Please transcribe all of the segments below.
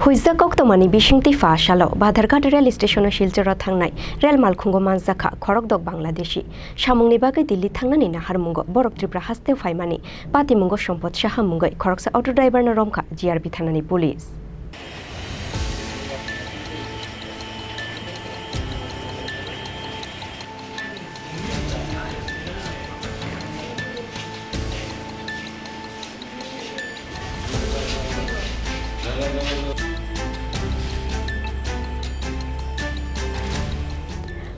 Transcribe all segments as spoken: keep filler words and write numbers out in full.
Huijak koktwmani bisingtwi pha salo Badharghat rail station-o Silcharo thangnai rail malkhungo manjakha khorokdok Bangladeshi. Samungni bagwi Delhi thangnani naharmungo borok Tripura hasteo phaimani patimungo Sompot Saha mungwi khoroksa auto driver-no romkha G R P thanani police.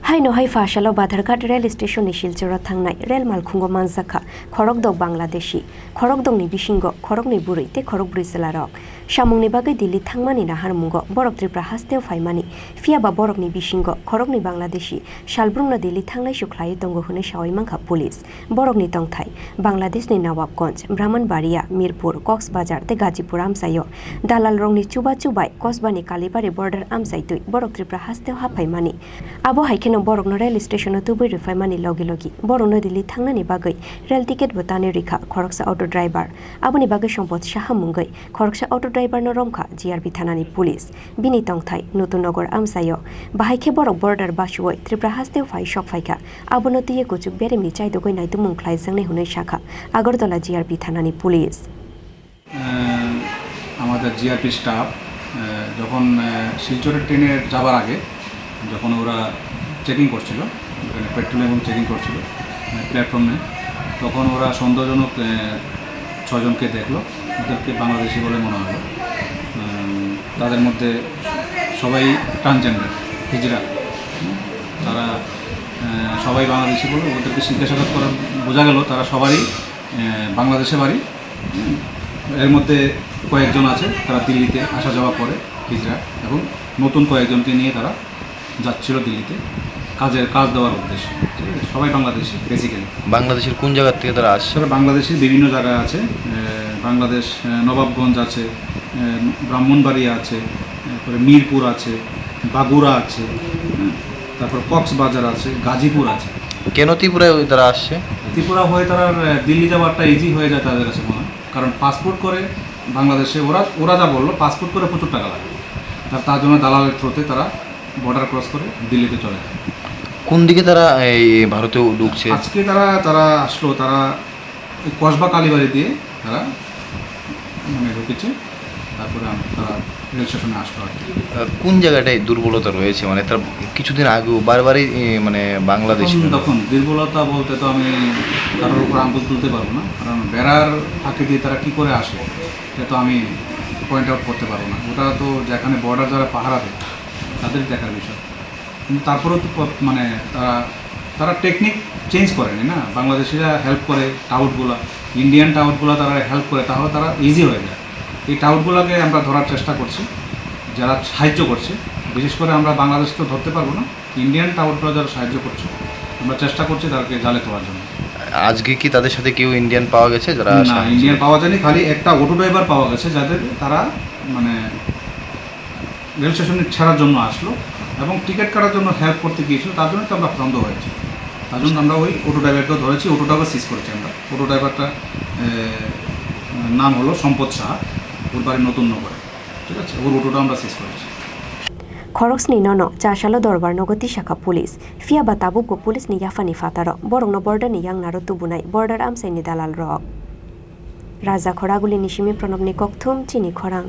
Haino hai pha salo Badharghat rail station-ni Silcharo thangnai rail malkhungo manjakha khorokdok Bangladeshi. Khorokdokni bisingo khoroknwi bwrwi tei khorokbrwi chwlarok. Samungni bagwi Delhi thangmani naharmungo borok Tripura hasteo phaimani, phiyaba borokni bisingo khoroknwi Bangladeshi salbrumno Delhi thangnaisu khlaiwi tongo hwnwi sawi mankha police. Borokni tongthai Bangladeshni Nawabganj, Brahmanbaria, Mirpur, Coxbazar tei Gazipur amchaio dalalrokni chuba chubai Kosbani Kalibari border amchaitwi borok Tripura hasteo haphaimani. Abo hai kheno borokno rail station-o tubui rwphaimani logi logi borokno Delhi thangnani bagwi rail ticket bo tanwi rikha khoroksa auto driver. Aboni bagwi Sompot Saha mungwi khoroksa auto driver-no romkha G R P thanani police. Bini tongthai Nutun Nagar amchaio. Bahai khe borok border basuwi Tripura hasteo phai sok phaikha. Abono twiwi kuchuk beremni chaidogwi naitukmung khlaijaknai hwnwi sakha Agartala G R P thanani police. আহ, আমাদের GRP staff, আহ, যখন, আহ, শিলচরের ট্রেনে যাবার আগে যখন ওরা চেকিং করছিল, ওখানে পেট্রোলিং এবং চেকিং করছিল, আহ, প্ল্যাটফর্মে, তখন ওরা সন্দেহজনক, আহ, ছজনকে দেখলো, ওদেরকে বাংলাদেশি বলে মনে হলো। আহ, তাদের মধ্যে সবাই ট্রান্সজেন্ডার, হিজড়া। তারা, আহ, সবাই বাংলাদেশি বলে ওদেরকে জিজ্ঞাসাবাদ করার বোঝা গেল তারা সবারই, আহ, বাংলাদেশে বাড়ি। এর মধ্যে কয়েকজন আছে, তারা দিল্লিতে আসা যাওয়া করে, হিজড়া, এবং নতুন কয়েকজনকে নিয়ে তারা যাচ্ছিল দিল্লিতে কাজের, কাজ দেওয়ার উদ্দেশ্যে। ঠিক আছে? সবাই বাংলাদেশি, বেসিক্যালি। বাংলাদেশের কোন জায়গা থেকে তারা আসছে? তারা বাংলাদেশের বিভিন্ন জায়গায় আছে। এ, বাংলাদেশ, এ, নবাবগঞ্জ আছে, এ, ব্রাহ্মণবাড়িয়া আছে, তারপরে মিরপুর আছে, বাগুড়া আছে, হ্যাঁ, তারপর কক্সবাজার আছে, গাজীপুর আছে। কেন ত্রিপুরায় ওই তারা আসছে? ত্রিপুরা হয়ে তারা, এ, দিল্লি যাওয়াটা ইজি হয়ে যায় তাদের কাছে মনে হয়। কারণ পাসপোর্ট করে বাংলাদেশে ওরা, ওরা যা বললো, পাসপোর্ট করে প্রচুর টাকা লাগে। তার, তার জন্য দালালের থ্রুতে তারা বর্ডার ক্রস করে দিল্লিতে চলে যায়। কোন দিকে তারা এই ভারতে ঢুকছে? আজকে তারা, তারা আসলো, তারা এই কসবা কালীবাড়ি দিয়ে তারা মানে ঢুকেছে, তারপরে আম-, তারা রেল স্টেশনে আসলো আর কি। আহ, কোন জায়গাটায় দুর্বলতা রয়েছে? মানে তার কিছুদিন আগেও বারবারই, এ, মানে বাংলাদেশ এখন দেখুন, দুর্বলতা বলতে তো আমি কারোর উপর আঙুল তুলতে পারবো না, কারণ বেড়ার ফাঁকে দিয়ে তারা কি করে আসে, এটা তো আমি পয়েন্ট আউট করতে পারবো না। ওটা তো যেখানে বর্ডার যারা পাহারা দেয়, তাদের দেখার বিষয়। কিন্তু তারপরেও তো প-, মানে তারা, তারা টেকনিক চেঞ্জ করেনি না। বাংলাদেশিরা হেল্প করে টাউটগুলা, ইন্ডিয়ান টাউটগুলা তারা হেল্প করে, তাহলে তারা ইজি হয়ে যায়। এই টাউটগুলাকে আমরা ধরার চেষ্টা করছি, যারা সাহায্য করছে। বিশেষ করে আমরা বাংলাদেশ তো ধরতে পারবো না, ইন্ডিয়ান টাউটগুলা যারা সাহায্য করছে, আমরা চেষ্টা করছি তাদেরকে জালে তোলার জন্য। আজকে কি তাদের সাথে কেউ ইন্ডিয়ান পাওয়া গেছে যারা না, সাহায্য ইন্ডিয়ান করেছে? পাওয়া যায়নি, খালি একটা অটো ড্রাইভার পাওয়া গেছে, যাদের তারা মানে রেল স্টেশনে ছাড়ার জন্য আসলো এবং টিকিট কাটার জন্য হেল্প করতে গিয়েছিল, তার জন্য তো আমরা সন্দেহ হয়েছে। তার জন্য আমরা ওই অটো ড্রাইভারকেও ধরেছি, অটোটাকেও সিজ করেছি আমরা। অটো ড্রাইভারটা, এ, নাম হলো সম্পদ সাহা, ওর বাড়ি নতুন নগরে, ঠিক আছে? ওর অটোটা আমরা সিজ করেছি। Khoroksni nono chasalo dorbar nogo tisakha police. Phiyaba tabukbo police ni yaphani phataro borokno border ni yangnaro tubunai border amchaini dalal rok. Raja Khoraguli ni simi Pranobni kokthum chini khorang.